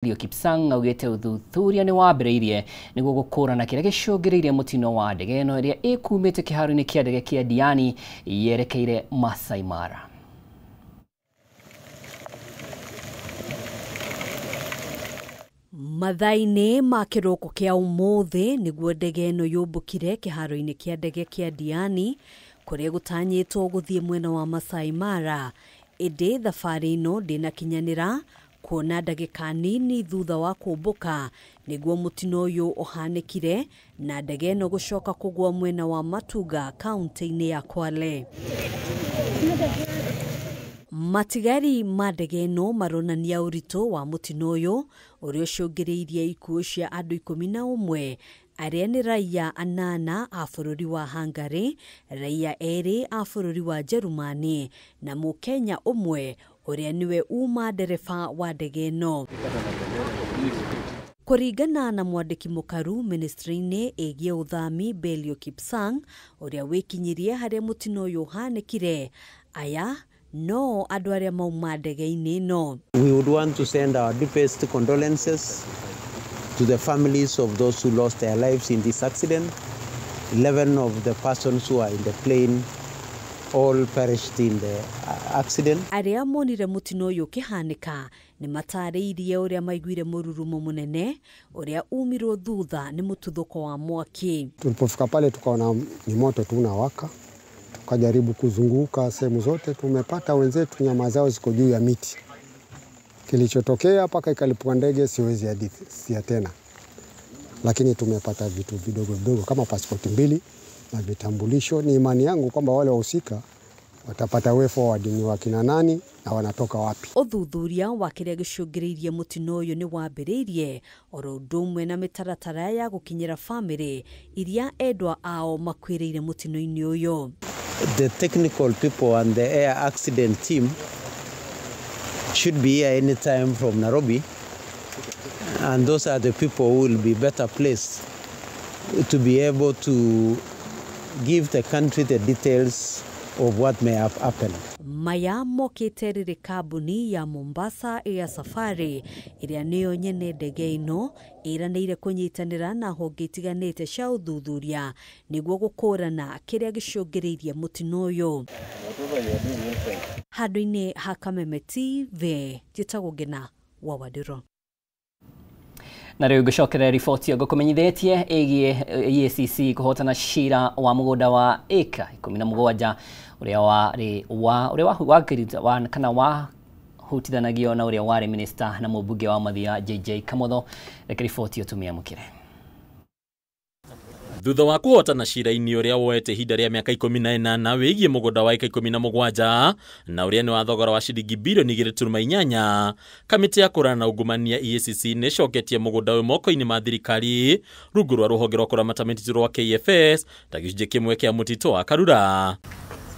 Belio Kipsang augĩte ũthuthuria nĩ wambĩrĩirie nĩguo gũkũrana kĩrĩa gĩcũngĩrĩirie mũtino wa ndege ĩno ĩrĩa ĩkumĩte kĩharo-inĩ kĩa ndege kĩa Diani yerekeire Masai Mara. Mathaa-inĩ ma kĩroko kĩa ũmũthĩ nĩguo ndege ĩno yũmbũkire kĩharo-inĩ kĩa ndege kĩa Diani kũrĩa gũtanyĩtwo gũthiĩ mwena wa Masai Mara, ĩndĩ thabarĩ ĩno ndĩnakinyanĩra kuona ndagĩka nini thutha wa kũmbũka nĩguo mũtino ũyũ ũhanĩkire na ndege ĩno gũcoka kũgwa mwena wa Matuga kaunti-inĩ ya Kwale. Matigari ma ndege ĩno maronania ũritũ wa mũtino ũyũ ũrĩa ũcũngĩrĩirie ikuũ cia andũ 11 arĩa nĩ raia 8 a bũrũri wa Hungary, raia 2 a bũrũri wa Jerumani na mũkenya ũmwe ũrĩa nĩwe uma ndereba wa ndege ĩno. Kũringana na mwandĩki mũkaru ministry-inĩ ĩgiĩ ũthami Belio Kipsang ũrĩa wĩkinyirie harĩa mũtino ũyũ ũhanĩkire, aya no andũ arĩa mauma ndege-inĩ ĩno. We would want to send our deepest condolences to the families of those who lost their lives in this accident. 11 of the persons who are in the plane all perished in the accident. Arĩa monire mũtino ũyũ ũkĩhanĩka nĩ matarĩirie ũrĩa maiguire mũrurumo mũnene ũrĩa umirwo thutha nĩ mũtuthũko wa mwaki. Tulipofika pale tukaona ni moto tu unawaka, tukajaribu kuzunguka sehemu zote, tumepata wenzetu nyama zao ziko juu ya miti. Kilichotokea mpaka ikalipua ndege siwezi hadithia tena, lakini tumepata vitu vidogo vidogo kama pasipoti 2 na vitambulisho. Ni imani yangu kwamba wale wahusika watapata way forward ni wakina nani na wanatoka wapi. Ũthuthuria wa kĩrĩa gĩcũngĩrĩirie mũtino ũyũ nĩ wambĩrĩirie oro ũndũ ũmwe na mĩtaratara ya gũkinyĩra bamĩrĩ iria endwa ao makuĩrĩire mũtino-inĩ ũyũ. The technical people and the air accident team should be here anytime from Nairobi, and those are the people who will be better placed to be able to give the country the details of what may have happened. Maya mokĩte rĩrĩ kambuni ya Mombasa Air Safari ĩrĩa nĩyo nyene ndege ĩno ĩranĩire kũnyitanĩra na honge itiganĩte cia ũthuthuria nĩguo gũkũrana kĩrĩa gĩcũngĩrĩirie mũtino ũyũ. Handũ-inĩ ha Kameme TV, njĩtagwo Ngina wa Wandĩro. Na rĩu ngũcokerera riboti ngũkũmenyithĩtie ĩgiĩ EACC kũhotana cira wa mũgũnda wa ĩka 17 ũrĩa warĩ wa ũrĩa wa kana wahutithanagio na ũrĩa warĩ minister na mũmbunge wa Mathia JJ Kamotho. Reke riboti ĩyo tũmĩamũkĩre. Thutha wa kũhotana cira-inĩ ũrĩa woete ihinda rĩa mĩaka 18 wĩgiĩ mũgũnda wa ĩka 17 na ũrĩa nĩ wa thogora wa ciringi bilioni 2.8, kamĩtĩ ya kũrana na ungumania EACC nĩ ĩcoketie mũgũnda ũyũ moko-inĩ ma thirikari rungu rwa rũhonge rwa kũramata mĩtitũ rwa KFS ta gĩcunjĩ kĩmwe kĩa mũtitũ wa Karura.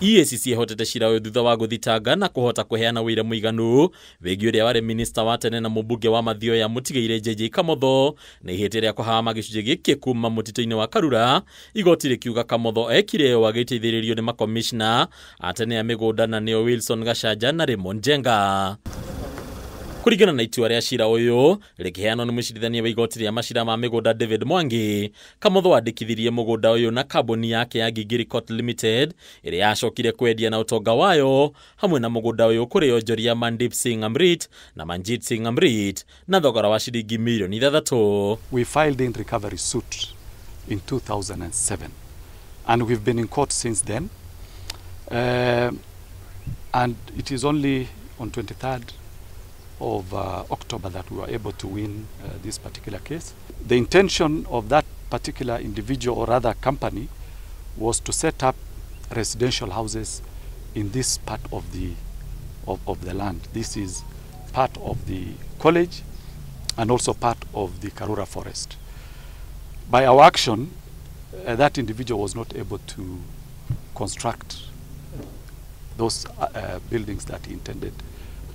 EACC ĩhotete cira ũyũ thutha wa gũthitanga na kũhota kũheana wĩira mũiganu wĩgiĩ ũrĩa warĩ minista wa tene na mũmbunge wa Mathioya mũtigaire JJ Kamotho na ihĩtia rĩa kũhama gĩcunjĩ gĩkĩ kuma mũtitũ-inĩ wa Karura. Igoti rĩkiuga Kamotho ekire ũũ agĩteithĩrĩrio nĩ makomishna a tene a mĩgũnda na nĩo Wilson Gachanja na Raymond Njenga. Kũringana na itua rĩa cira ũyũ rĩkĩheanwo nĩ mũcirithania wa igoti rĩa macira ma mĩgũnda David Mwangi, Kamotho andĩkithirie mũgũnda ũyũ na kambuni yake ya Gigiri Court Limited ĩrĩa yacokire kwendia na ũtonga wayo hamwe na mũgũnda ũyũ kũrĩ onjoria Mandip Singh Amrit na Manjit Singh Amrit na thogora wa ciringi milioni 6. We filed in recovery suit in 2007 and we've been in court since then, and it is only on 23rd of October that we were able to win this particular case. The intention of that particular individual or rather company was to set up residential houses in this part of the of the land. This is part of the college and also part of the Karura forest. By our action, that individual was not able to construct those buildings that he intended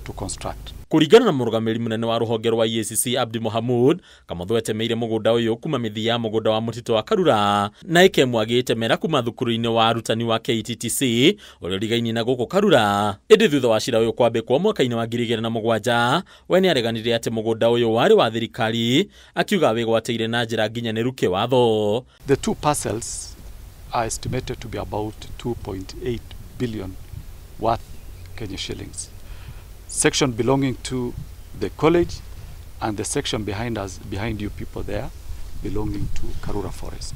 to construct. Kũringana na mũrũgamĩrĩri mũnene wa rũhonge rwa EACC Abdi Mohamud, Kamotho etemeire mũgũnda ũyũ kuma mĩthia ya mũgũnda wa mũtitũ wa Karura na ĩkemwe agĩtemera kuma thukuru-inĩ wa arutani wa KTTC ũrĩa ũrigainie na gũkũ Karura. Ĩndĩ thutha wa cira ũyũ kwambĩkwo mwaka-inĩ wa 2007, we nĩareganire atĩ mũgũnda ũyũ warĩ wa thirikari, akiuga wĩgwatĩire na njĩra nginyanĩru kĩwatho. The two parcels are estimated to be about 2.8 billion worth Kenya shillings. Section belonging to the college and the section behind us, behind you people there, belonging to Karura Forest.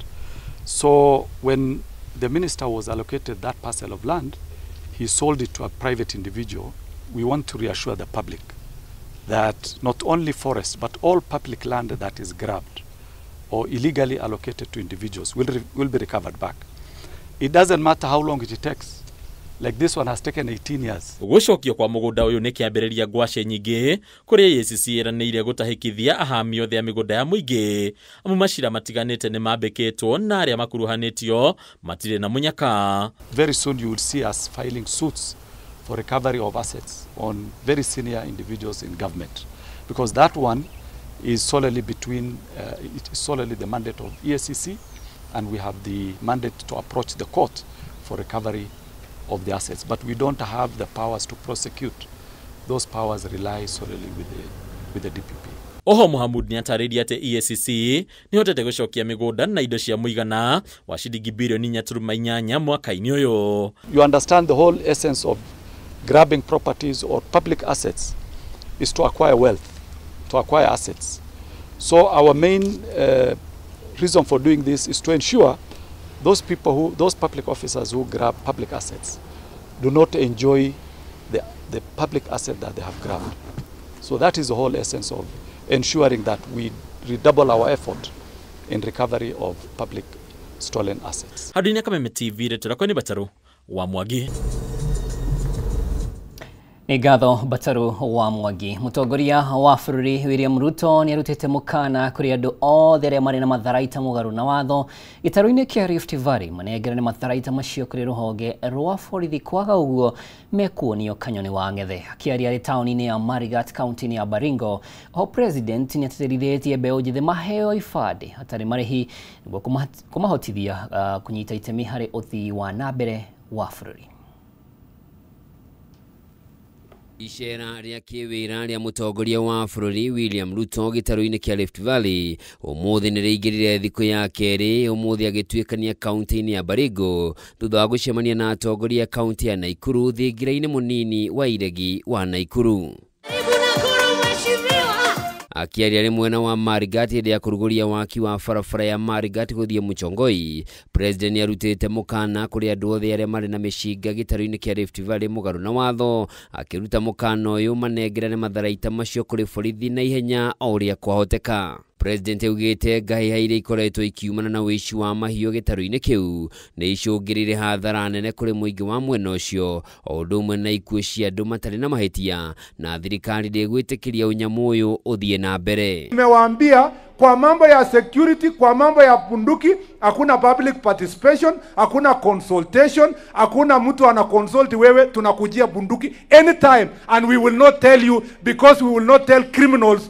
So when the minister was allocated that parcel of land, he sold it to a private individual. We want to reassure the public that not only forest, but all public land that is grabbed or illegally allocated to individuals will be recovered back. It doesn't matter how long it takes. Like this one has taken 18 years. Gũcokio kwa mũgũnda ũyũ nĩ kĩambĩrĩria ngwacĩ nyingĩ kũrĩa EACC ĩranĩire gũtahĩkithia ahami othe a mĩgũnda ya mũingĩ, amu macira matiganĩte nĩ mambĩkĩtwo na arĩa makuruhanĩtio matirĩ na mũnyaka. Very soon you will see us filing suits for recovery of assets on very senior individuals in government, because that one is solely between it is solely the mandate of EACC, and we have the mandate to approach the court for recovery of the assets, but we don't have the powers to prosecute. Those powers rely solely with the DPP. Oho Mohamud nĩatarĩirie atĩ EACC nĩhotete gũcokia mĩgũnda na indo cia mũigana wa ciringi bilioni 4.8 mwaka-inĩ ũyũ. You understand the whole essence of grabbing properties or public assets is to acquire wealth, to acquire assets. So our main reason for doing this is to ensure those people who, those public officers who grab public assets do not enjoy the public asset that they have grabbed. So that is the whole essence of ensuring that we redouble our effort in recovery of public stolen assets. Handũ-inĩ Kameme TV, rĩtwa nĩ Bataru wa Mwangi. Nĩ ngatho Bataru wa Mwangi. Mũtongoria wa bũrũri William Ruto nĩarutĩte mũkana kũrĩ andũ othe arĩa marĩ na matharaita mũgarũ na watho gĩtarũ-inĩ kĩa Rift Valley manengerane matharaita macio kũrĩ rũhonge rwa borithi, kwaga ũguo mekuonio kanyoni wa ng'ethe. Akĩaria arĩ taũni-inĩ ya Marigat kaunti-inĩ ya Baringo, oho president nĩatĩtĩrithĩtie mbeũ njĩthĩ maheo ibandĩ hatarĩ marĩhi nĩguo kũmahotithia kũnyita itemi harĩ ũthii wa na mbere wa bũrũri. Icera rĩa kĩwĩra rĩa mũtongoria wa bũrũri William Ruto gĩtarũ-inĩ kĩa Rift Valley ũmũthĩ nĩrĩingĩrire thikũ ya kerĩ, ũmũthĩ agĩtuĩkania kaunti-inĩ ya Baringo thutha wa gũcemania na atongoria kaunti ya Naikuru thingira-inĩ mũnini wa Iregi wa Naikuru. Akĩaria rĩ mwena wa Marigat hĩndĩ ya kũrugũria waki wa barabara ya Marigat gũthiĩ Muchongoi, president nĩarutĩte mũkana kũrĩ andũ othe arĩa marĩ na mĩcinga gĩtarũ-inĩ kĩa Rift Valley mũgarũ na watho, akĩruta mũkana ũyũ manengerane matharaita macio kũrĩ borithi na ihenya o ũrĩa kwahoteka. President augĩte ngahĩha iria ikoretwo ikiumana na ũici wa mahiũ gĩtarũ-inĩ kĩu nĩ icũngĩrĩire hathara nene kũrĩ mũingĩ wa mwena ũcio, o ũndũ ũmwe na ikuũ cia andũ matarĩ na mahĩtia, na thirikari ndĩgwĩtĩkĩria ũnyamũ ũyũ ũthiĩ na mbere. Nimewaambia kwa mambo ya security, kwa mambo ya bunduki, hakuna public participation, hakuna consultation, hakuna mtu ana consult wewe, tunakujia bunduki anytime, and we will not tell you because we will not tell criminals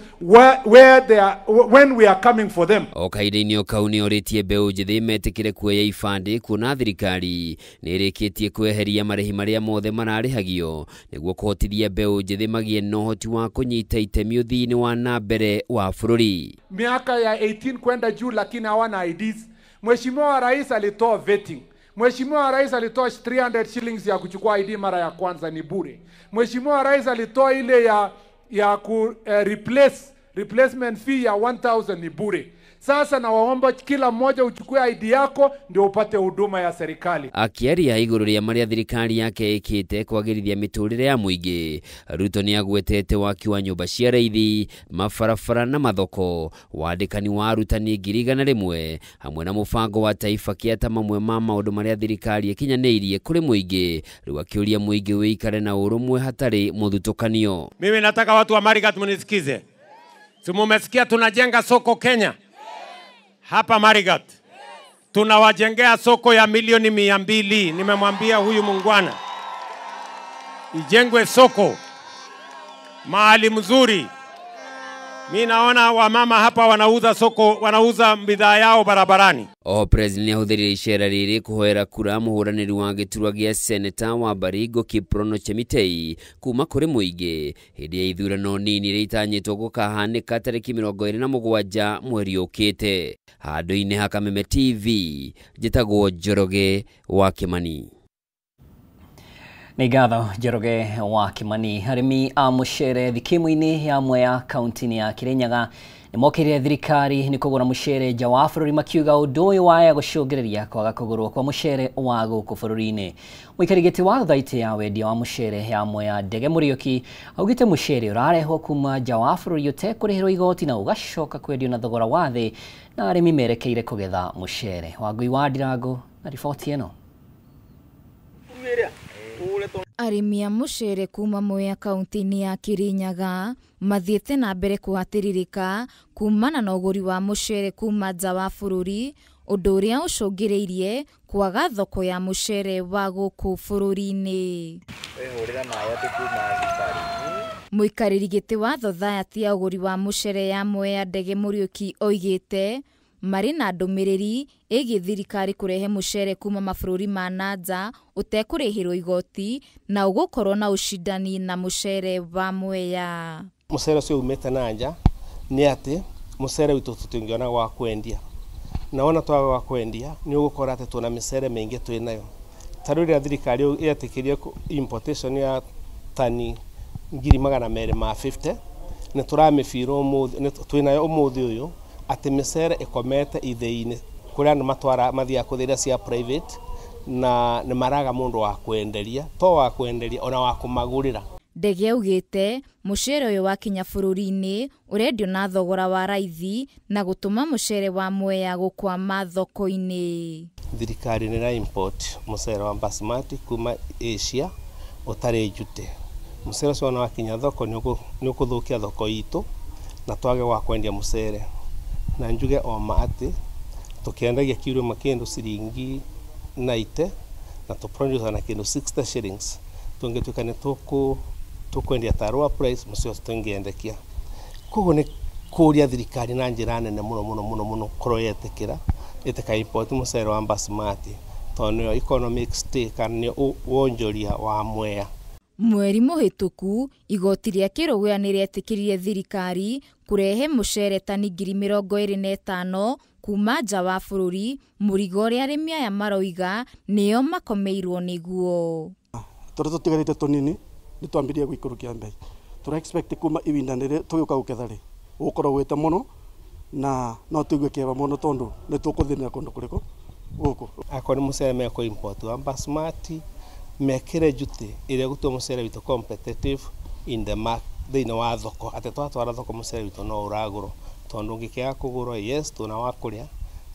where they are, when we are coming for them. O kahinda-inĩ o kau nĩorĩtie mbeũ njĩthĩ metĩkĩre kuoya ibandĩ kuona thirikari nĩĩrĩkĩtie kweheria marĩhi marĩa mothe mararĩhagio nĩguo kũhotithia mbeũ njĩthĩ magĩe na ũhoti wa kũnyita itemi ũthii-inĩ wa na mbere wa bũrũri. Miaka ya 18 kwenda juu lakini hawana IDs. Mheshimiwa Rais alitoa vetting. Mheshimiwa Rais alitoa 300 shillings ya kuchukua ID mara ya kwanza ni bure. Mheshimiwa Rais alitoa ile ya ku replacement fee ya 1000 ni bure. Sasa nawaomba kila mmoja uchukue ID yako ndio upate huduma ya serikali. Akiaria igũrũ rĩa marĩa thirikari yake ĩkĩte kwagĩrithia mĩtũrĩre ya mũingĩ, Ruto nĩagwetete waki wa nyũmba cia raithi, mabarabara na mathoko, wandĩkani wa arutani 100,000 hamwe na mũbango wa Taifa Care ta mamwe ma maũndũ marĩa thirikari ĩkinyanĩirie kũrĩ mũingĩ. Rĩu akĩũria mũingĩ wĩikare na ũrũmwe hatarĩ mũthutũkanio. Mimi nataka watu wa Marigat mnisikize. Si mumesikia tunajenga soko Kenya? Hapa Marigat tunawajengea soko ya milioni 200. Nimemwambia huyu mungwana ijengwe soko Mahali mzuri. Mi naona wamama hapa wanauza soko, wanauza bidhaa yao barabarani. Oho President nĩahũthĩrire icera rĩrĩ kũhoera kura mũhũranĩri wa gĩturwa gĩa seneta wa Baringo Kiprono Chemitei kuma kũrĩ mũingĩ hĩndĩ ya ithurano nini iria itanyĩtwo gũkahanĩka tarĩki 27 mweri ũkĩte. Handũ-inĩ ha Kameme TV njĩtagwo Njoroge wa Kimani. Nĩ ngatho Njoroge wa Kimani. Arĩmi a mũcere thikimu-inĩ ya Mwea kaunti-inĩ ya Kirinyaga nĩmokĩrĩire thirikari nĩ kũgũra mũcere nja wa bũrũri makiuga ũndũ ũyũ waya gũcũngĩrĩria kwaga kũgũrwo kwa mũcere wa gũkũ bũrũri-inĩ. Mũikari gĩtĩ wa thaitĩ ya wendia wa mũcere ya Mwea Ndege Mũriũki augĩte mũcere ũrarehwo kuma nja wa bũrũri ũtekũrĩhĩrwo igoti na ũgacoka kwendio na thogora wa thĩ na arĩmi merekeire kũgetha mũcere. Wangui wa Ndirango na riboti ĩno. Arĩmi a mũcere kuma Mwea kaunti-inĩ ya Kirinyaga mathiĩte na mbere kũhatĩrĩrĩka kumana na ũgũri wa mũcere kuma nja wa bũrũri, ũndũ ũrĩa ũcũngĩrĩirie kwaga thoko ya mũcere wa gũkũ bũrũri-inĩ. Mũikarĩri gĩtĩ wa thothaitĩ ya ũgũri wa mũcere ya Mwea Ndege Mũriũki oigĩte marĩ na ndũmĩrĩri ĩgiĩ thirikari kũrehe mũcere kuma mabũrũri ma na nja ũtekũrĩhĩrwo igoti na ũgũkorwo na ũcindani na mũcere wa Mwea. Mũcere ũcio umĩte na nja nĩ atĩ mũcere witũ tũtingĩona gwa kwendia, na wona twaga gwa kwendia nĩ ũgũkora atĩ twĩna mĩcere mĩingĩ twĩnayo. Ta rĩu rĩrĩa thirikari yetĩkĩrie importation ya tani 250,000 nĩ tũramĩbirwo ũmũthĩ, twĩnayo ũmũthĩ ũyũ atĩ mĩcere ĩkomete ithĩi-inĩ kũrĩa andũ matwara mathiaga kũthĩra cia private na nĩ maraga mũndũ wa kwenderia, to wa kwenderia ona wa kũmagũrĩra. Ndege augĩte mũcere ũyũ wakinya bũrũri-inĩ ũrendio na thogora wa raithi na gũtũma mũcere wa Mwea gũkwama thoko-inĩ. Thirikari nĩ ĩra import mũcere wa basmati kuma Asia ũtarĩ njute. Mũcere ũcio wona wakinya thoko nĩ ũkũthũkia thoko itũ na twage gwa kwendia mũcere. Na njuge o ma atĩ tũkĩendagia kiro ĩmwe kĩndũ ciringi 90 na tũproduce na kĩndũ 60 shillings, tũngĩtuĩka nĩ tũkwendia ta lower price mũcere ũcio tũngĩendekia. Koguo nĩ kũria thirikari na njĩra nene mũno mũno mũno mũno korwo yetĩkĩra ĩtĩka import mũcere wa basmati tondũ nĩyo economic stake kana nĩyo wonjoria wa Mwea. Mweri mũhĩtũku igoti rĩa Kĩrũgũya nĩrĩetĩkĩrire thirikari kũrehe mũcere tani 25,000 kuma nja wa bũrũri, mũrigo ũrĩa arĩmi aya maroiga nĩo makomeirwo nĩguo. Tũrĩa tũtigarĩte tũnini nĩ twambirie gũikũrũkia mbei. Tũra expect kuma ihinda rĩrĩ tũgĩũka gũketha rĩ gũkorwo gwĩte mũno na no tũigue kĩeva mũno tondũ nĩ tũkũthĩnĩra kũndũ kũrĩkũ gũkũ. Akorwo nĩ mũcere mekũ import wa basmati mekĩre njuti ĩrĩa ĩgũtua mũcere witũ competitive in the market thĩinĩ wa thoko, atĩ twatwara thoko mũcere witũ no ũragũrwo tondũ ũngĩkĩaga kũgũrwo yes twĩna wa kũrĩa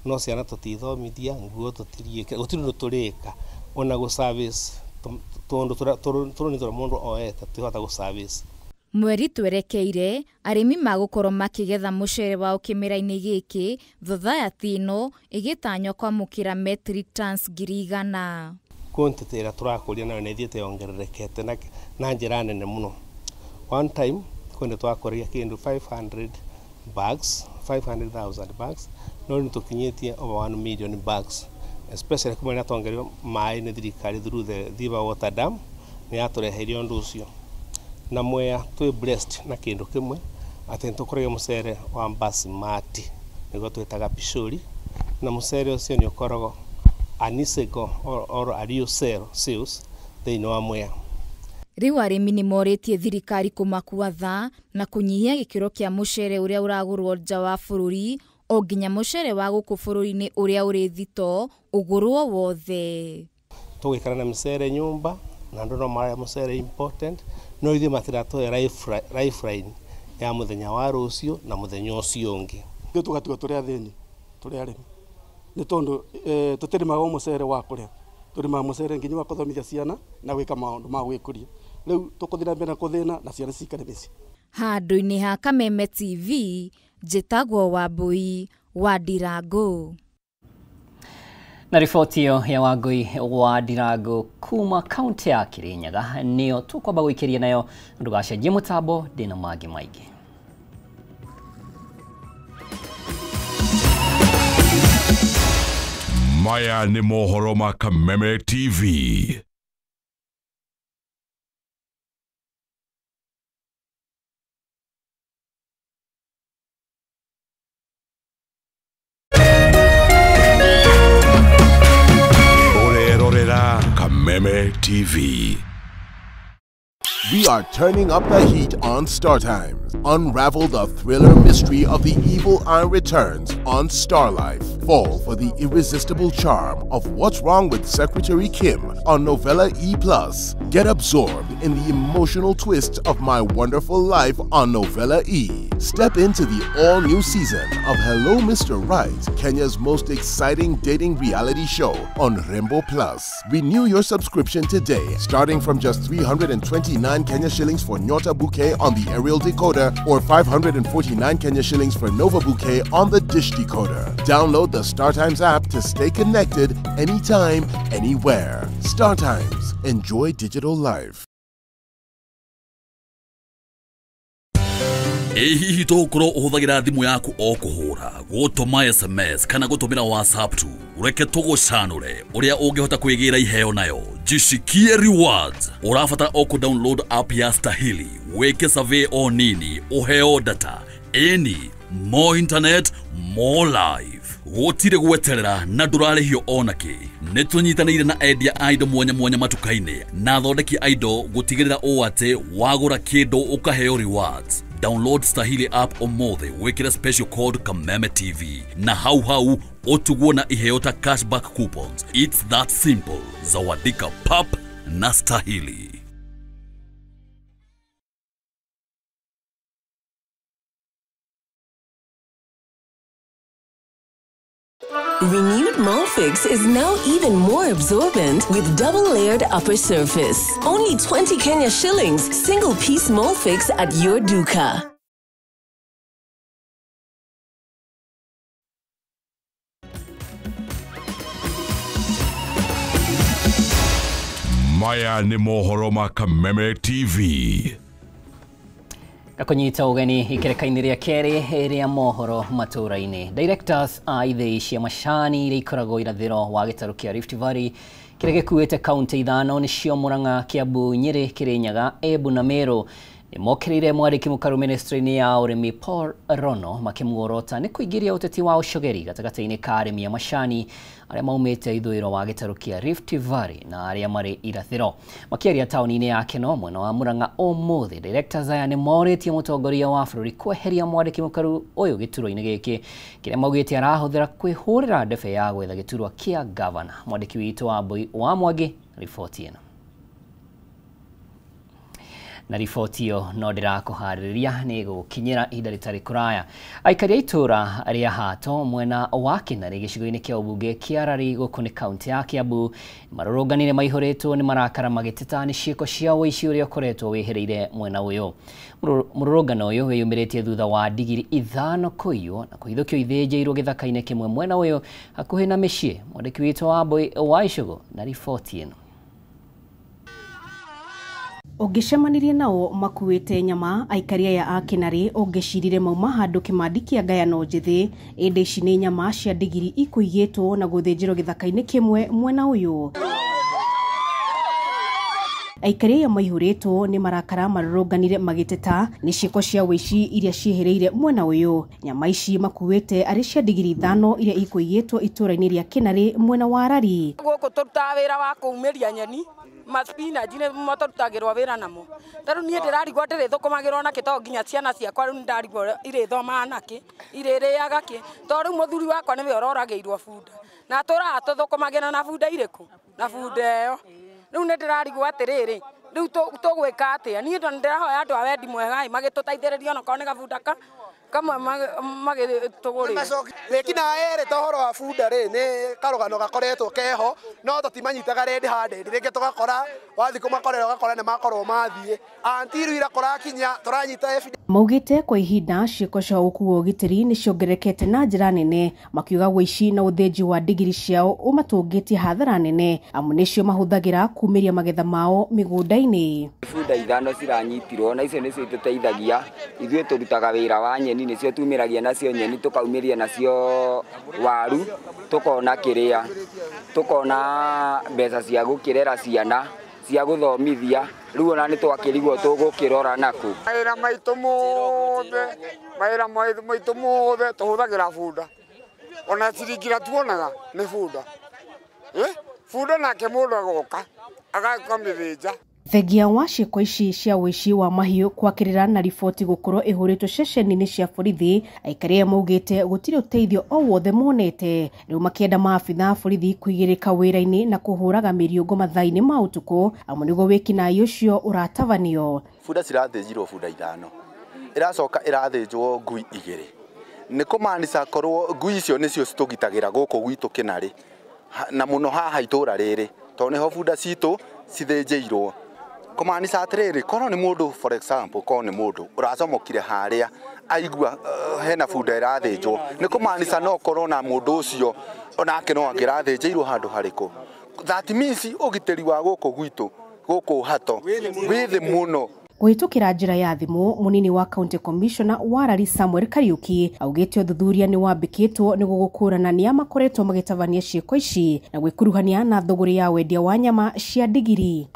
no ciana tũtithomithia, nguo tũtiriĩkĩra, gũtirĩ ũndũ tũrĩka ona gũ service tũndũ tũroni tũrĩa mũndũ oete tũtihota gũ service. Mweri twerekeire arĩmi magũkorwo makĩgetha mũcere wao kĩmera-inĩ gĩkĩ, thothaitĩ ĩno ĩgĩtanywo kwamũkĩra metric tons 100,000. Quantity ĩrĩa tũrakũria nayo nĩ ĩthiĩte yongererekete na njĩra nene mũno. One time kwenda twakũragia kĩndũ 500 bags, 500,000 bags, no nĩ tũkinyĩtie over 1 million bags, especially kuma rĩrĩa twongereirwo maĩ nĩ thirikari through the Thiba Water Dam nĩ yatũreheire ũndũ ũcio. Na Mwea twĩ blessed na kĩndũ kĩmwe atĩ nĩ tũkũragia mũcere wa basmati nĩguo twĩtaga pishori, na mũcere ũcio nĩ ũkoragwo anisego or a sales thĩinĩ wa Mwea. Rĩu arĩmi nĩ morĩtie thirikari kũmakua tha na kũnyihia gĩkĩro kĩa mũcere ũrĩa ũragũrwo nja wa bũrũri o nginya mũcere wa gũkũ bũrũri-inĩ ũrĩa ũrĩ thito ũgũrwo wothe. Tũgũikara na mĩcere nyũmba na andũ no mararĩa mũcere important no ithuĩ matiratũhe lifeline ya mũthenya wa rũciũ na mũthenya ũcio ũngĩ. Ithuĩ tũgatigwo tũrĩ athĩni, tũrĩ arĩmi nĩ tondũ tũtĩrĩmaga mũcere wa kũrĩa, tũrĩmaga mũcere nginya wa kũthomithia ciana na gwĩka maũndũ ma gwĩkũria. Rĩu tũkũthiĩ na mbere na kũthĩna na ciana cikare mĩciĩ. Handũ-inĩ ha Kameme TV njĩtagwo Wambui wa Ndirango. Na riboti ĩyo ya Wangui wa Ndirangu kuma kaunti ya Kirinyaga nĩyo tũkwamba gũikĩria nayo, ndũgacenjie mũtambo, ndĩna mangĩ maingĩ. Maya nĩ mohoro ma Kameme TV. Kameme TV. We are turning up the heat on Star Times. Unravel the thriller mystery of the Evil Eye Returns on Star Life. Fall for the irresistible charm of What's Wrong with Secretary Kim on Novella E+. Get absorbed in the emotional twists of My Wonderful Life on Novella E. Step into the all-new season of Hello Mr. Right, Kenya's most exciting dating reality show on Rembo Plus. Renew your subscription today, starting from just 329 Kenya shillings for Nyota Bouquet on the aerial decoder or 549 Kenya shillings for Nova Bouquet on the dish decoder. Download the StarTimes app to stay connected anytime, anywhere. StarTimes. Enjoy digital life. Ĩ hihi tũgũkorwo ũhũthagĩra thimũ yaku o kũhũra, gũtũma SMS kana gũtũmĩra WhatsApp tu? Reke tũgũcanũre ũrĩa ũngĩhota kwĩgĩra iheo nayo. Jishikie rewards. Ũrabatara o kũ download app ya Stahili, wĩke survey o nini, ũheo data. Ĩni, more internet, more life. Gũtirĩ gweterera na ndũrarĩhio onakĩ. Nĩ tũnyitanĩire na endia a indo mwanya mwanya matuka-inĩ na athondeki a indo gũtigĩrĩra ũũ atĩ wagũra kĩndũ ũkaheo rewards. Download Stahili app ũmũthĩ, wĩkĩre special code Kameme TV na hau hau ũtugwo na iheo ta cashback coupons. It's that simple. Zawadika pap na Stahili. Renewed Molfix is now even more absorbent with double-layered upper surface. Only 20 Kenya shillings, single-piece Molfix at your duka. Maya nĩ mohoro ma Kameme TV. Gakũnyita ũgeni ikereka-inĩ rĩa kerĩ rĩa mohoro matũra-inĩ. Directors a ithĩi cia macani iria ikoragwo irathĩro wa gĩtarũ kĩa Rift Valley kĩrĩa gĩkuĩte kaunti ithano nĩcio Murang'a, Kiambu, Nyĩrĩ, Kĩrĩnyaga, Embu na Meru nĩmokĩrĩire mwandĩki mũkaru ministry-inĩ ya ũrĩmi Paul Rono makĩmuorota nĩ kũingĩria ũteti wa ũcogeri gatagatĩ-inĩ ka arĩmi a macani arĩa maumĩte ithũĩro wa gĩtarũ kĩa Rift Valley na arĩa marĩ irathĩro. Makĩaria taũni-inĩ ya Keno mwena wa Murang'a ũmũthĩ, directors aya nĩmorĩtie mũtongoria wa bũrũri kweheria mwandĩki mũkaru ũyũ gĩturwa-inĩ gĩkĩ kĩrĩa maugĩte arahũthĩra kwĩhũrĩra ndebe ya gwetha gĩturwa kĩa gavana. Mwandĩki witũ Wambui wa Mwangi riboti ĩno. Na riboti ĩyo no ndĩrakũharĩrĩria nĩ gũkinyĩra ihinda rĩtarĩ kũraya. Aikari a itũra rĩa Hato mwena wa Kĩnarĩ gĩcigo-inĩ kĩa ũmbunge kĩa Rari gũkũ nĩ kaunti ya Kiambu marũrũnganire maihũrĩtwo nĩ marakara magĩteta nĩ ciĩko cia ũici ũrĩa ũkoretwo wĩhĩrĩire mwena ũyũ. Mũrũrũngano ũyũ wĩyumĩrĩtie thutha wa ndigiri 5 kũiywo na kũhithũkio ithĩnjĩirwo gĩthaka-inĩ kĩmwe mwena ũyũ hakuhĩ na mĩciĩ. Mwandĩki witũ Wambui wa Icũgũ na riboti ĩno. Ũngĩcemanirie nao makuĩte nyama aikari aya a Kĩnarĩ ũngĩcirire mauma handũ kĩmandi kĩa ngayano njĩthĩ, ĩndĩ ici nĩ nyama cia ndigiri ikũigĩtwo na gũthĩnjĩrwo gĩthaka-inĩ kĩmwe mwena ũyũ. Aikari aya maihũrĩtwo nĩ marakara marũrũnganire magĩteta nĩ ciĩko cia ũici iria ciĩhĩrĩire mwena ũyũ. Nyama ici makuĩte arĩ cia ndigiri 5 iria ikũigĩtwo itũra-inĩ rĩa Kĩnarĩ mwena wa Rari. Gũkũ tũrutaga wĩra wa kũumĩria nyeni, maspinaji nĩ mo tũrutagĩrwo wĩra namo. Ta rĩu niĩ ndĩrarigwo ndĩrĩthũkũmagĩrwo nakĩ tondũ nginya ciana ciakwa rĩu nĩndarigwo irĩthomaga nakĩ, irĩrĩaga kĩ, tondũ rĩu mũthuri wakwa nĩwe ũroragĩirwo bunda na tũraga tũthũkũmagĩra na bunda irĩkũ? Na bunda ĩyo. Rĩu nĩ ndĩrarigwo atĩrĩrĩ, rĩu tũgwĩka atĩa? Niĩ ndo ndĩrahoya andũ a wendi mwega magĩtũteithĩrĩrie onakorwo nĩ gabunda ka Kamwe magĩtũgũrĩra. Wĩkina erĩte ũhoro wa bunda rĩ nĩ karũgano gakoretwo keho no tũtimanyitaga red handed, rĩngĩ tũgakora wathiĩ kũmakorera ũgakora nĩ makorwo mathiĩ antiru ira kũrakinya tũranyita evidence. Maugĩte kwa ihinda ciĩko cia ũkuo ũgitĩri nĩ ciongererekete na njĩra nene, makiuga wũici na ũthĩnji wa ndigiri ciao ũmatũngĩtie hathara nene amu nĩcio mahũthagĩra kumĩria magetha mao mĩgũnda-inĩ. Bunda 5 ciranyitirwo na icio nĩcio itũteithagia ithuĩ tũrutaga wĩra wa nyeni, nĩcio tumĩragia nacio nyeni tũkaumĩria nacio waru tũkona kĩrĩa tũkona mbeca cia gũkĩrera ciana cia gũthomithia rĩu ona nĩ twakĩrigwo tũgũkĩrora nakũ. Mawĩra maitũ mothe mawĩra maitũ mothe tũhũthagĩra bunda, ona ciringi iria tuonaga nĩ bunda, bunda nake mũndũ agoka agakamĩthĩnja. Thengia wa ciĩko ici cia ũici wa mahiũ kwakĩrĩra na riboti gũkorwo ĩhũrĩtwo ceceni-inĩ cia borithi, aikari aya maugĩte gũtirĩ ũteithio o wothe monete, rĩu makĩenda maabitha a borithi kũigĩrĩka wĩra-inĩ na kũhũraga mĩriũngũ mathaa-inĩ ma ũtukũ amu nĩguo wĩkinaĩ ũcio ũratabanio. Bunda cirathĩnjirwo bunda 5, ĩracoka ĩrathĩnjwo ngui 2, nĩ kũmaanica korwo ngui icio nĩcio citũgitagĩra gũkũ gwitũ Kĩnarĩ na mũno haha itũra rĩrĩ tondũ nĩho bunda citũ cithĩnjĩirwo. Kũmaanica atĩrĩrĩ, korwo nĩ mũndũ for example, korwo nĩ mũndũ ũracomokire harĩa aigua hena bunda ĩrathĩnjwo, nĩ kũmaanica no korwo na mũndũ ũcio onake no angĩrathĩnjĩirwo handũ harĩkũ. That means ũgitĩri wa gũkũ gwitũ gũkũ Hato wĩ thĩ mũno. Kũhĩtũkĩra njĩra ya thimũ, mũnini wa County Commissioner wa Rari Samuel Kariuki augĩte ũthuthuria nĩ wambĩkĩtwo nĩguo gũkũrana nĩa makoretwo magĩtabania ciĩko ici na gwĩkuruhania na thũgũrĩ ya wendia wa nyama cia ndigiri.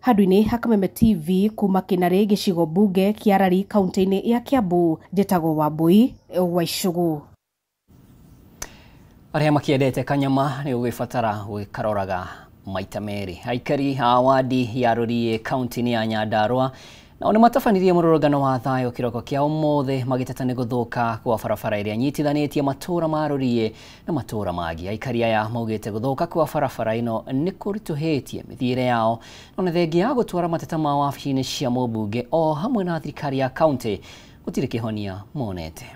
Handũ-inĩ ha Kameme TV kuma Kĩnarĩ gĩcigo mbunge kĩa Rari kaunti-inĩ ya Kiambu, njĩtagwo Wambui wa Icũgũ. Arĩa makĩendete kanyama nĩ ũgĩbatara gwĩkaroraga maita merĩ. Aikari a wadi ya Rũriĩ kaunti-inĩ ya Nyandarua nao nĩmatabanirie mũrũrũngano wa thayũ kĩroko kĩa ũmũthĩ magĩteta nĩ gũthũka kwa barabara ĩrĩa nyitithanĩtie matũũra ma Rũriĩ na matũũra mangĩ. Aikari aya maugĩte gũthũka kwa barabara ĩno nĩ kũritũhĩtie mĩthiĩre yao no nĩ thengia ya gũtwara mateta ma wabici-inĩ cia mũmbunge o hamwe na thirikari ya kaunti gũtirĩ kĩhonia monete.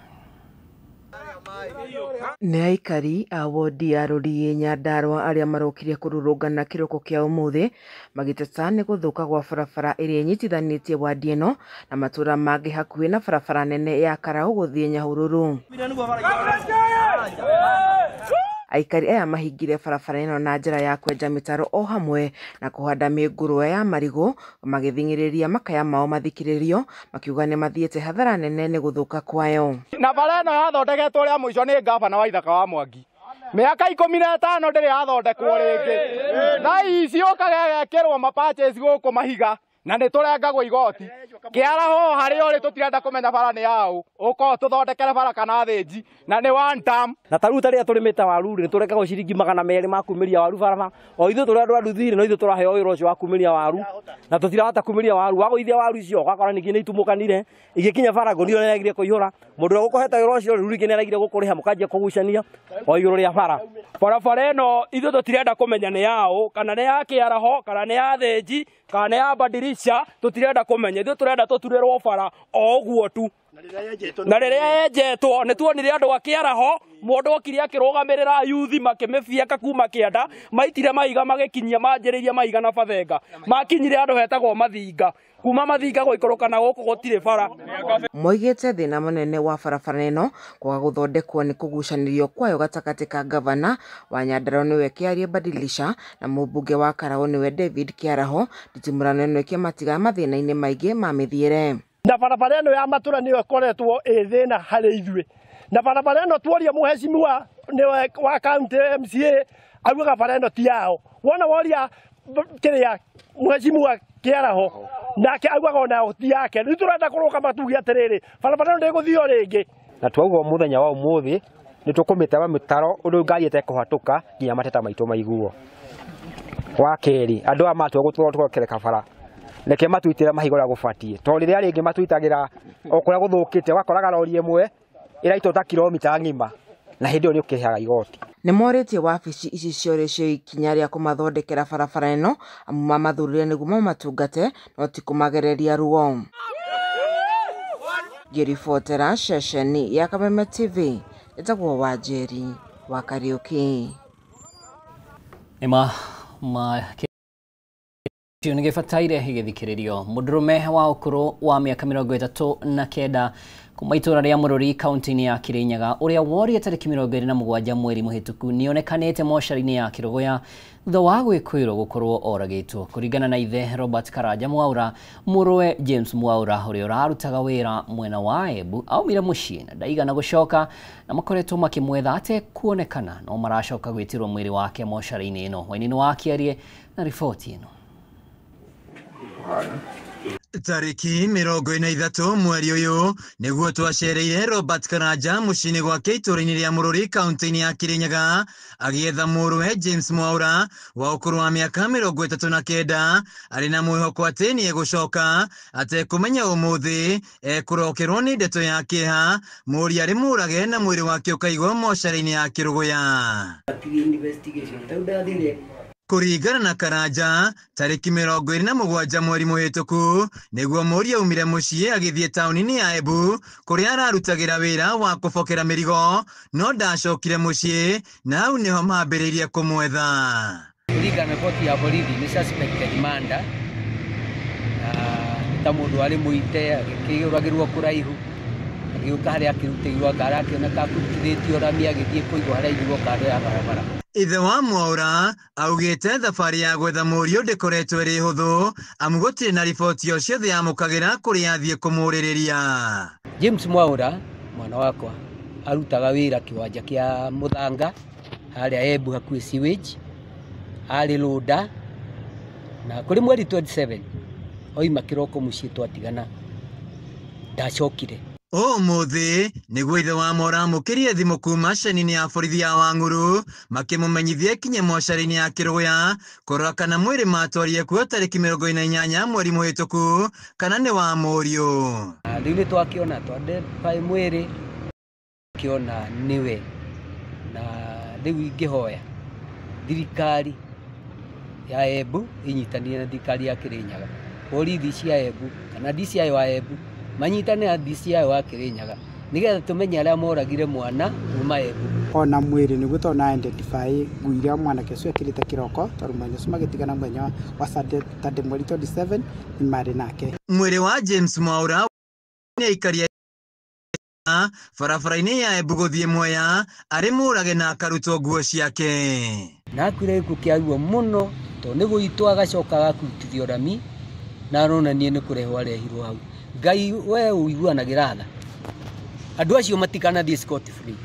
Nĩ aikari a wodi ya Rũriĩ Nyandarua arĩa marokire kũrũrũngana kĩroko kĩa ũmũthĩ magĩteta nĩ gũthũka gwa barabara ĩrĩa ĩnyitithanĩtie wadi ĩno na matũũra mangĩ hakuhĩ na barabara nene ya Karaũ gũthiĩ Nyahururu. Aikari aya mahingire barabara ĩno na njĩra ya kwenja mĩtaro o hamwe na kũhanda mĩngũrwa ya marigũ magĩthing'ĩrĩria makaya mao mathikĩrĩrio makiuga nĩ mathiĩte hathara nene nĩ gũthũka kwayo. Na bara ĩno yathondeketwo rĩa mũico nĩ ngabana wa Ithaka wa Mwangi mĩaka 15 ndĩrĩ yathondekwo rĩngĩ, thaa ici yũkaga ĩgekĩrwo mapatches gũkũ mahiga na nĩ tũrengagwo igoti kĩaraho harĩa ũrĩ tũtirenda kũmenya bara nĩ yaũ, ũkorwo tũthondekere bara kana thĩnji na nĩ one term. Na ta rĩu ta rĩrĩa tũrĩmĩte waru rĩ, nĩ tũrengagwo ciringi 200 ma kumĩria waru barabara, o ithuĩ tũrĩ andũ a nduthi-rĩ, no ithuĩ tũraheo wĩra ũcio wa kumĩria waru na tũtirahota kumĩria waru. Wagũithia waru icio ũgakora ningĩ nĩ itumũkanire igĩkinya bara ngũnia nĩ ĩregire kũihũra, mũndũ ũrĩa ũgũkũhete wĩra ũcio rĩu rĩngĩ nĩ aregire gũkũrĩha mũkanjia kũgucania o igũrũ rĩa bara. Barabara ĩno ithuĩ tũtirenda kũmenya nĩ yaũ, kana nĩ ya kĩaraho, kana nĩ ya thĩnji, kana nĩ ya badirisha, tũtirenda kũmenya. Ithuĩ tũrenda tũturĩrwo bara o ũguo tu. Na rĩrĩa yenjetwo nĩ tuonire andũ a kĩaraho, mũndũ okire akĩrũgamĩrĩra yuthi makĩmĩbieka kuma kĩanda, maitire mahiga magĩkinyia manjĩrĩirie mahiga na bathenga, makinyire andũ hetagwo Mathinga, kuma Mathinga gũikũrũka na gũkũ gũtirĩ bara. Moigĩte thĩna mũnene wa barabara ĩno kwaga gũthondekwo nĩ kũgucanĩrio kwayo gatagatĩ ka gavana wa Nyandarua nĩwe Kĩarie Badilisha na mũmbunge wa Karaũ nĩwe David Kĩaraho, nditimũrano ĩno ĩkĩmatiga mathĩna-inĩ maingĩ ma mĩthiĩre. Na barabara ĩno ya matũra nĩyo ĩkoretwo ĩ thĩna harĩ ithuĩ, na barabara ĩno tuoria mũhecimiwa nĩwe wa county MCA augaga bara ĩno ti yao. Wona woria kĩrĩa mũhecimiwa Kĩaraho nake augaga onao ti yake. Rĩu tũrenda kũrũgama tuge atĩrĩrĩ, barabara ĩno ndĩgũthio rĩngĩ. Na twauga mũthenya wa ũmũthĩ nĩ tũkũmĩtema mĩtaro ũndũ ngari ĩtekũhatũka nginya mateta maitũ maiguo. Wa kerĩ, andũ aya matua gũtũrokereka bara reke matuitĩre mahiga ũrĩa gũbatiĩ, tondũ rĩrĩa rĩngĩ matuitagĩra o kũrĩa gũthũkĩte ũgakoraga rori ĩmwe ĩraitwo ta kilomita ng'ima na hĩndĩ ĩyo nĩ ũkĩrĩhaga igoti. Nĩ morĩtie wabici ici ciorĩ cio ikinya rĩa kũmathondekera barabara ĩno amu mamathurire nĩguo mamatungate no ti kũmagereria ruo. Ngĩribotera ceceni ya Kameme TV, ĩtagwo Wanjeri wa Kariuki. Ema ma nĩ gĩbataire gĩthikĩrĩrio. Mũndũrũme wa ũkũrũ wa mĩaka 39 kuma itũra rĩa Mũrũri kaunti-inĩ ya Kirinyaga ũrĩa worie tarĩki 27 mweri mũhĩtũku nĩonekanĩte mocarĩ-inĩ ya Kĩrũgũya thutha wa gwĩkũĩrwo gũkorwo oragĩtwo. Kũringana na ithe Robert Karanja Mwaura, mũrũwe James Mwaura ũrĩa ũrarutaga wĩra mwena wa Embu aumire mũciĩ na ndaigana gũcoka, na makoretwo makĩmwetha atekuonekana, no maracoka gwĩtĩrwo mwĩrĩ wake mocarĩ-inĩ ĩno. Wainini wa Kĩarie na riboti ĩno. Tariki 43 mweri ũyũ nĩguo twacereire Robert Karanja mũciĩ-inĩ gwake itũũra-inĩ rĩa Mũrũri kaunti-inĩ ya Kirinyaga agĩetha mũrũwe James Mwaura wa ũkũrũ wa mĩaka 39 arĩ na mwĩhoko atĩ nĩegũcoka atekũmenya ũmũthĩ ekũrokerwo nĩ ndeto ya kĩeha mũriũ arĩ mũrage na mwĩrĩ wake ũkaigwo mocarĩ-inĩ ya Kĩrũgũya. Kũringana na Karanja, tarĩki 27 mweri mũhĩtũku nĩguo mũriũ aumire mũciĩ agĩthiĩ taũni-inĩ ya Embu kũrĩa ararutagĩra wĩra wa kũbokera mĩrigo, no ndacokire mũciĩ na hau nĩho mambĩrĩirie kũmwetha. Kũringana na riboti ya borithi nĩ suspected murder, na nĩ ta mũndũ arĩ mũite agĩkĩũragĩrwo kũraihu agĩũka harĩa akĩrutĩirwo ngara akĩoneka akũrutithĩtio rami agĩthiĩ kũigwo harĩa aigirwo kando ya barabara. Ithe wa Mwaura augĩte thabarĩ ya gwetha mũriũ ndĩkoretwo ĩrĩ hũthũ amu gũtirĩ na riboti o ciothe yamũkagĩra kũrĩa athiĩ kũmũrĩrĩria. James Mwaura mwana wakwa arutaga wĩra kĩwanja kĩa Mũthanga harĩa Embu hakuhĩ sewage, arĩ rũnda, na kũrĩ mweri 27 oima kĩroko mũciĩ twatigana ndacokire. Ũmũthĩ nĩguo ithe wa Mwaura amũkĩrie thimũ kuma ceceni-inĩ ya borithi ya Wang'uru makĩmũmenyithia kinye mocarĩ-inĩ ya Kĩrũgũya kũrora kana mwĩrĩ matwarie kuo tarĩki 48 mweri mũhĩtũku kana nĩ wa mũriũ. Rĩu nĩ twakĩona twandebaĩ mwĩrĩ kĩona nĩwe, na rĩu ingĩhoya thirikari ya Embu ĩnyitanĩre na thirikari ya Kĩrĩnyaga, borithi cia Embu kana DCI wa Embu manyitane na DCI wa Kirinyaga nigetha tumenye aria moragire mwana kuma Embu. Ona mwĩrĩ nĩguo tona identify nguo iria mwanake ũcio ekĩrĩte kĩroko tondũ mũthenya ũcio magĩtigana mũthenya wa Saturday mweri 27 nĩ marĩ nake. Mwĩrĩ wa James Mwaura nĩ aikaria barabara-inĩ ya Embu gũthiĩ Mwea arĩ mũrage na akarutwo nguo ciake. Na akuire gĩkuũ kĩa ruo mũno tondũ nĩ gũitwo agacoka agakũrutithio rami na aronania nĩ kũrehwo arehirwo hau. Ngai we ũiguanagĩra tha, andũ acio matikanathiĩ scot free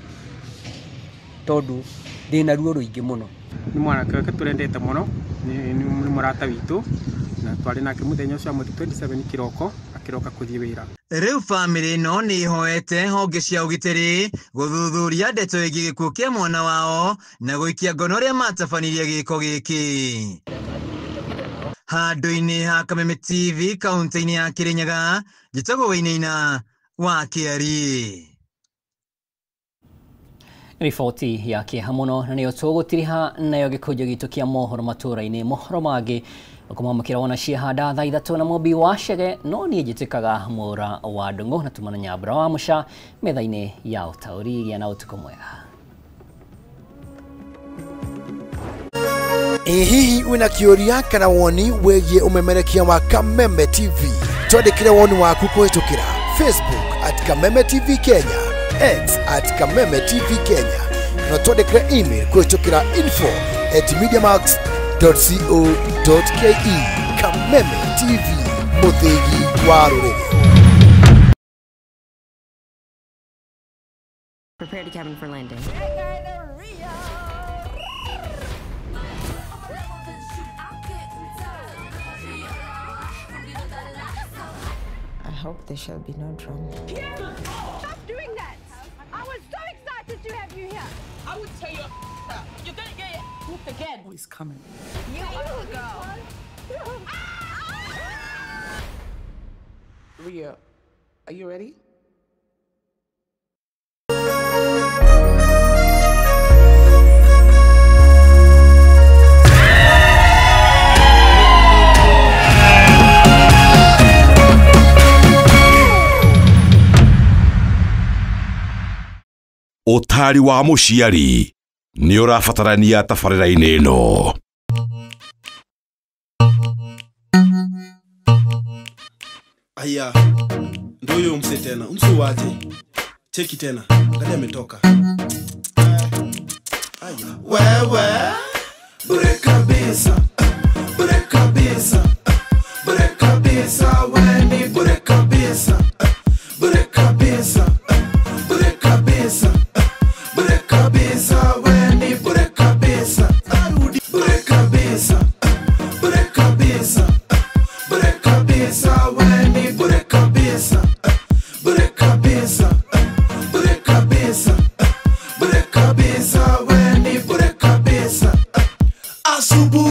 tondũ ndĩna ruo rũingĩ mũno. Nĩ mwanake wake tũrendete mũno, nĩ mũrata witũ na twarĩ nake mũthenya ũcio wa mweri 27 kĩroko akĩroka kũthiĩ wĩra. Rĩu bamĩrĩ ĩno nĩ ĩhoete honge cia ũgitĩri gũthuthuria ndeto ĩgiĩ gĩkuũ kĩa mwana wao na gũikia ngono arĩa matabanirie gĩko gĩkĩ. Handũ-inĩ ha Kameme TV kaunti-inĩ ya Kirinyaga, njĩtagwo Wainaina wa Kĩari. Riboti ya kĩeha mũno na nĩyo tũgũtiriha nayo gĩkũnjo gitũ kĩa mohoro matũra-inĩ. Mohoro mangĩ ũkũmamũkĩra wona ciehanda thaa 3 na Mũmbi wa Chege, no niĩ njĩtĩkaga Mwaura wa Ndung'u na tumana Nyambura wa Mũca metha-inĩ ya ũtaũri. Gĩa na ũtukũ mwega. Ĩ hihi wĩna kĩũria kana woni wĩgiĩ ũmemerekia wa Kameme TV? Twandĩkĩre woni waku kũhĩtũkĩra Facebook at Kameme TV Kenya, X at Kameme TV Kenya, na twandĩkĩre email kũhĩtũkĩra info@mediamax.co.ke. Kameme TV, mũthĩgi wa rũrĩrĩ. Prepare to cabin for landing. I hope there shall be no drama. Stop doing that! I was so excited to have you here. I would tell you up. You're gonna get your whooped again. Oh, he's coming. You are the girl. Ria, are you ready? Ũtaari wa mũciari nĩ ũrabatarania tabarĩra-inĩ ĩno. Aya, ndio huyo mse tena. Mse waje. Cheki tena. Angalia ametoka. Aya. Wewe, bure kabisa. Bure kabisa. Bure kabisa, we ni bure kabisa. Bure kabisa. Bure kabisa. Bure kabisa, we ni bure kabisa. Arudi bure kabisa. Bure kabisa. Bure kabisa, we ni bure kabisa. Bure kabisa.